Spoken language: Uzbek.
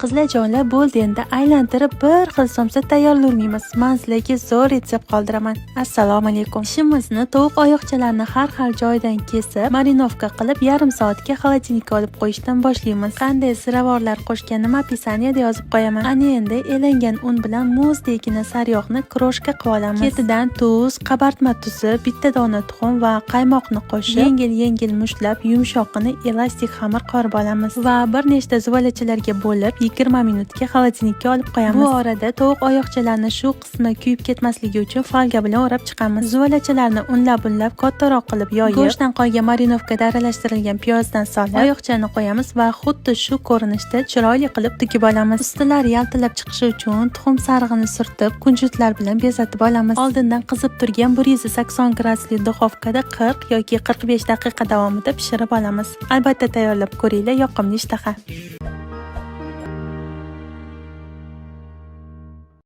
Qizlarjonlar, bo'ldi, endi aylantirib bir xil somsa tayyorlaymiz. Man sizlarga zo'r retsept qoldiraman. Assalomu alaykum. Ishimizni tovuq oyoqchalarini har xil joyidan kesib, marinovka qilib, yarim soatga холодильник ka olib qo'yishdan boshlaymiz. Qanday ziravorlar qo'shganimni описание da yozib qo'yaman. Ana endi elangan un bilan muzdekgina sariyog'ni крошка qilib olamiz. Ketidan tuz, qabartma tuzi, bitta dona tuxum va qaymoqni qo'shib, yengil-yengil mushtlab, yumshoqqina elastik xamir qorib olamiz va bir nechta zuvalachalarga bo'lib, 20 minutga холодильник ka olib qo'yamiz. Bu orada tovuq oyoqchalarini shu qismi kuyib ketmasligi uchun folga bilan o'rab chiqamiz. Zuvalachalarni unlab-unlab kattaroq qilib yoyib, go'shtdan qolgan marinovkada aralashtirilgan piyozdan solib, oyoqchani qo'yamiz va xuddi shu ko'rinishda chiroyli qilib tugib olamiz. Ustilari yaltillab chiqishi uchun tuxum sarig'ini surtib, kunjutlar bilan bezatib olamiz. Oldindan qizib turgan 180 gradusli duxovkada 40 yoki 45 daqiqa davomida pishirib olamiz. Albatta tayyorlab ko'ringlar, yoqimli ishtaha.